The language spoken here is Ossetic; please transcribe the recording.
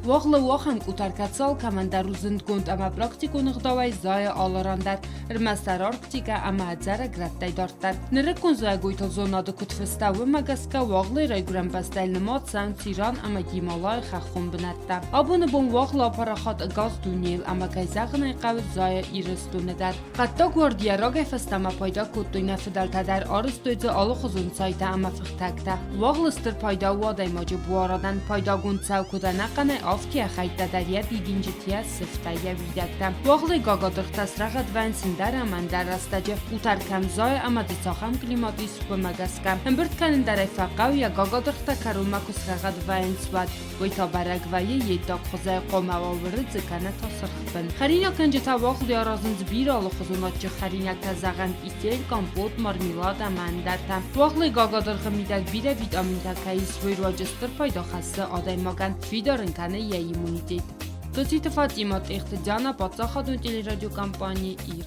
Уагълы уӕхӕн къутӕр, кӕцы алкӕмӕн дӕр у зындгонд ӕмӕ практикон ӕгъдауӕй зайы алы ран дӕр, ӕрмӕстдӕр Арктикӕ ӕмӕ ӕдзӕрӕг рӕттӕй дарддӕр. Нырыккон зайӕгойтыл зонады куыд фыста, уымӕ гӕсгӕ уагълыйы райгуырӕн бӕстӕйыл нымад цӕуынц Иран ӕмӕ Гималайы хӕххон бынӕттӕ. Абоны бон уагълы апарахат ӕгас дунейыл ӕмӕ, кӕй зӕгъын ӕй хъӕуы, зайы Ирыстоны дӕр. Хъӕддаг уардийӕ рагӕй фӕстӕмӕ пайда кодтой нӕ фыдӕлтӕ дӕр, арӕзтой дзы алыхуызон цайтӕ ӕмӕ фыхтӕгтӕ. Уагълы стыр пайда у адӕймаджы буарадӕн, пайдагонд цӕуы куыд ӕнӕхъӕнӕй, афтӕ йӕ хӕйттӕ дӕр, йӕ дидинджытӕ, сыфтӕ, йӕ уидӕгтӕ. Уагълы гагадыргътӕ срӕгъӕд вӕййынц ӕндӕр ӕмӕ ӕндӕр рӕстӕджы, къутӕр кӕм зайы ӕмӕ дзы цахӕм климат ис, уымӕ гӕсгӕ. Ӕмбырд кӕнын дӕр ӕй фӕхъӕуы, йӕ гагадыргътӕ кӕронмӕ куы срӕгъӕд вӕййынц, уӕд. Уый та бӕрӕг вӕййы йе ддаг хуызӕй хъуамӕ уа уырыдзы кӕнӕ та сырхбын. Хӕринаггӕнджытӕ уагъды аразынц бирӕ алыхуызон адджын хӕринӕгтӕ, зӕгъӕм, кисель, компот, мармелад ӕмӕ ӕндӕртӕ. Уагълы гагадыргъы мидӕг бирӕ витаминтӕ кӕй ис, уый руаджы стыр пайда хӕссы адӕймагӕн, фидар ын кӕны йӕ иммунитет. Цоциты Фатимӕ, Тъехты Диана, паддзахадон телерадиокомпани «Ир».